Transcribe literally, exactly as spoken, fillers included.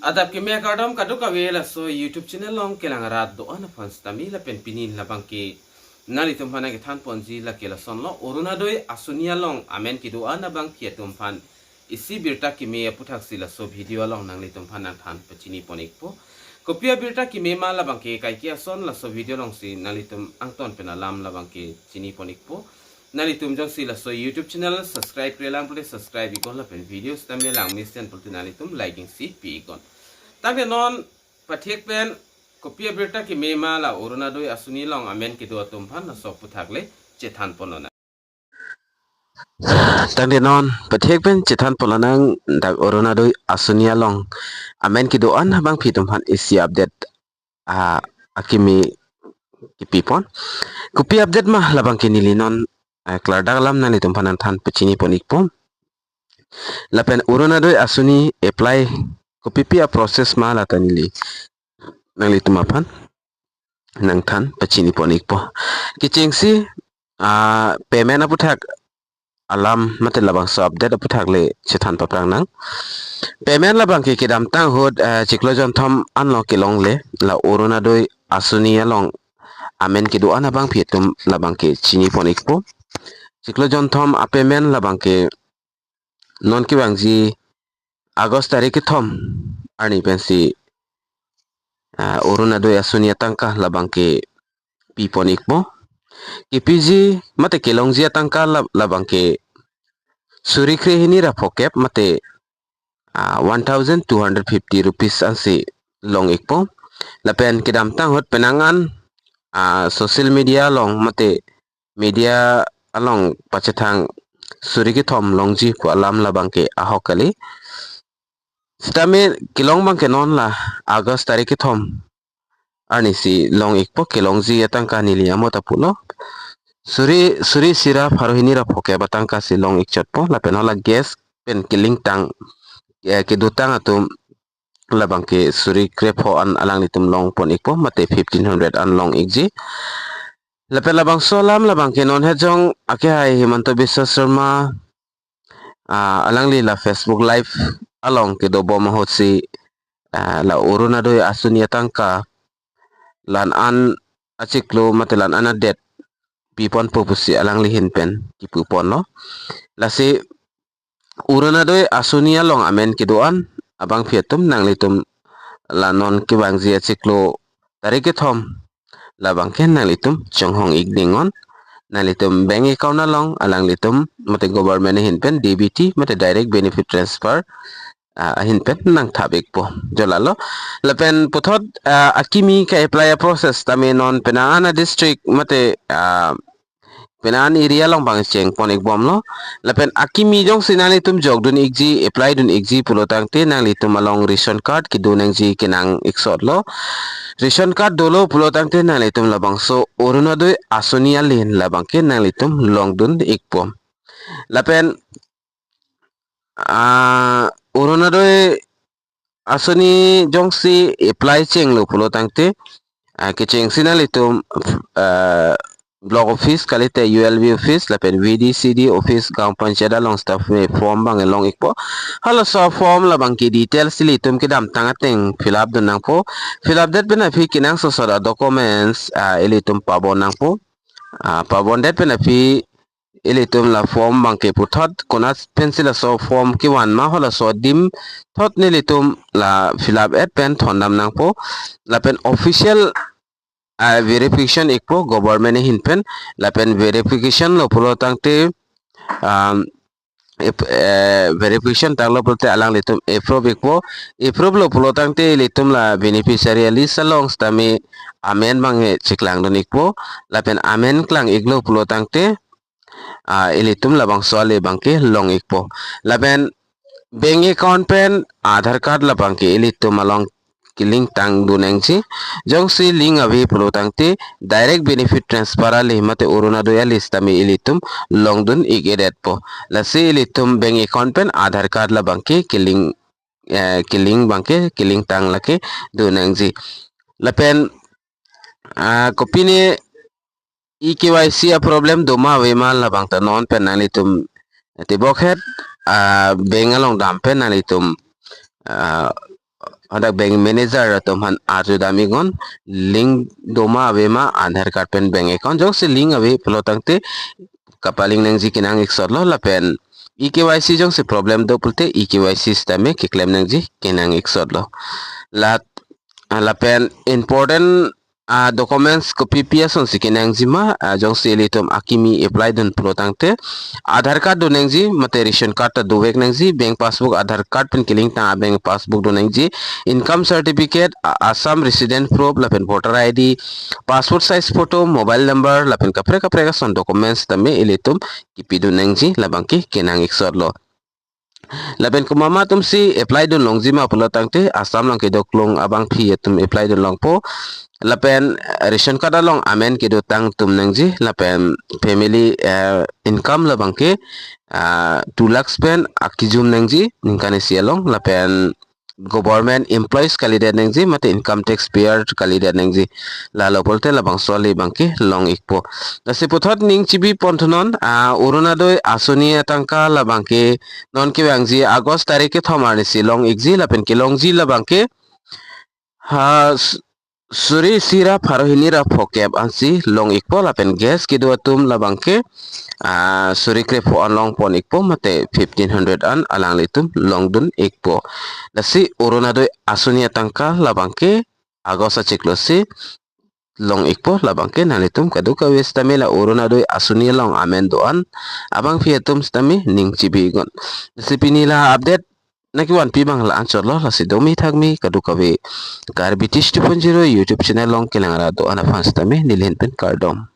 Adap keme kardom kadokave laso YouTube channel along kelang arat do-an aphan sitame lapen pini labangke nanglitum aphan nangkethan ponji lake lasonlo, Orunodoi Asuni along amen kedo-an abangpi atum aphan isi birta keme aputhaksi laso video along nanglitum aphan nangthan pachini pon ikpo. Kopi abirta keme ma labangke kaike ason laso video alongsi nanglitum angton pen alam labangke chini pon ikpo. Nanglitum jongsi laso YouTube channel subscribe krelang pulote subscribe iknon lapen video sitame langmesen pulote nanglitum liking si pi iknon. Tangte non pathek pen kopi abirta keme ma la Orunodoi Asuni along amen kedo atum aphan laso aputhak le chethan ponlonang. Tangte non pathek pen chethan ponlonang, dak Orunodoi Asuni along amen kedo-an abangpi atum aphan isi update, ah, akimi kipi pon. Kopi update ma labangke neli non, ah, klardak alam nanglitum aphan nangthan pachini pon ikpo. Lapen Orunodoi Asuni apply kopipi a-process ma lata neli nanglitum aphan nangthan pachini pon ikpo. Kechengsi, ah, payment aputhak alam mate labangso update aputhak le chethan paphrang nang. Payment labangke kedamtang ahut, ah, chiklo jonthom anlo kelongle la Orunodoi Asuni along amen kedo-an abangpi atum labangke chini pon ikpo. Chiklo jonthom a-payment labangke non kevangji August tarik kethom arni pensi, ah, Orunodoi Asuni atangka labangke pi pon ikpo. Kepiji mate kelongji atangka la-, labangke suri krehini ra phokep mate, ah, one thousand two hundred fifty rupees ansi long ikpo. Lapen kedamtang ahut penang an, ah, social media along mate media along pachethang suri kethom longji pu alam labangke ahok kali. Sitame kelong abangke non la August tarik kethom arnisi long ikpo, kelongji atangka neli amo ta pulo. Suri, suri isi ra pharo hini ra phokep atangka si long ikchotpo, lapen hala gas pen kelingtang, eh, kedotang atum labangke suri krepho an alanglitum long pon ikpo, mate fifteen hundred an long ikji. Lapen labangso alam labangke non hejong akehai Himanta Biswa Sarma, ah, alangli la Facebook Live along kedobom ahutsi, ah, la Orunodoi Asuni atangka la-an an achiklo mate la-an an adet pi ponpo pusi alangli ahin pen kipu ponlo. Lasi Orunodoi Asuni along amen kedo-an abangpi atum nanglitum la non kevangji achiklo tarik kethom labangke nanglitum chonghong ik dingnon. Nanglitum bank account along alanglitum mate government ahin pen D B T mate direct benefit transfer, ah, ahin pen nangthap ikpo. Jo lalo. Lapen puthot, ah, akimi ke-apply a-process tame non penang an a-district mate, ah, penang an area along pangcheng pon ikbomlo. Lapen akimi jongsi nanglitum jokdun ikji, apply dun ikji pulo tangte nanglitum along ration card kedo nangji kenang iksotlo. Ration card dolo pulo tangte nanglitum labangso Orunodoi Asuni alen labangke nanglitum longdun ikpo. Lapen, ah, Orunodoi Asuni jongsi apply chenglo pulo tangte, ah, kechengsi nanglitum, ah, block office kalite U L B office lapen V D C D office, gaon panchayat along sitame form abang long ikpo. Halaso form labangke details ilitum kedamtang ateng fill up dun nangpo. Fill up det pen aphi kenangsot asor a-documents, ah, ilitum pabon nangpo. Ah, pabon det pen aphi ilitum la form abangke puthot konat pensi laso form kevan ma halaso adim thot nelitum la fill up et pen thondam nangpo. Lapen official, ah, verification ikpo government ahin pen. Lapen verification lo pulo tangte, um, ap-, eh, verification tanglo pulote alanglitum approve ikpo. Approve lo pulo tangte ilitum la beneficiary list along sitame amen abang cheklang dun ikpo. Lapen amen klang iklo pulo tangte, ah, ilitum labangso ale abangke long ikpo. Lapen bank account pen Aadhaar card labangke ilitum along kelink tang dun nangji. Jongsi link ave pulo tangte direct benefit transfer ale mate Orunodoi ale sitame ilitum longdun ik-edetpo. Lasi ilitum bank account pen Aadhaar card labangke kelink, eh, kelink abangke kelink tang lake dun nangji. Lapen, ah, kopine e-K Y C a-problem doma ave ma labang ta non pen nanglitum tebok het, ah, bank along dam pen nanglitum, ah, hadak bank manager atum aphan arju dam iknon, link doma avema Aadhaar card pen bank account. Jongsi link ave pulo tangte kapalink nangji kenang iksotlo, lapen E K Y C jongsi problem do pulote E K Y C sitame keklem nangji kenang iksotlo. La, ah, lapen important, ah, documents kopi pi asonsi kenangji ma, ah, jongsi ilitum akimi apply dun pulo tangte Aadhaar card do nangji, mate ration card ta dovek nangji, bank passbook Aadhaar card pen kelink tang a-bank passbook do nangji, income certificate, ah, Assam resident proof, lapen voter I D, passport size photo, mobile number, lapen kaprek kaprek ason documents tame ilitum kipidun nangji, labangke kenang iksotlo. Lapen komat atumsi apply dun longji ma pulo tangte Assam along kedo klong abangpi atum apply dun longpo. Lapen ration card along amen kedo tang tum nangji, lapen family, eh, income labangke, ah, two lakhs pen akijum nangji ningkan isi along, lapen government employees kalidet nangji mate income tax payer kalidet nangji. Lalo pulote labangso ali abangke long ikpo. Lasi puthot ning chibi pon thunon, ah, Orunodoi Asoni atangka labangke non kevangji August tarik kethom arnisi long ikji, lapen kelongji labangke ha s-, suri isi ra pharo hini ra phokep ansi long ikpo, lapen gas kedo atum labangke, ah, suri krepho an long pon ikpo mate fifteen hundred an alanglitum long dun ikpo. Lasi Orunodoi Asoni atangka labangke August achiklo si long ikpo, labangke nanglitum kadokave sitame la Orunodoi Asoni along amen do-an abangpi atum sitame ning chibi iknon. Lasi pini la update nangkevanpi abang la anchotlo, lasi domi thakmi kadokave Karbi Tish two point zero YouTube channel along kelang ra do-an aphan sitame neli ahin pen kardom.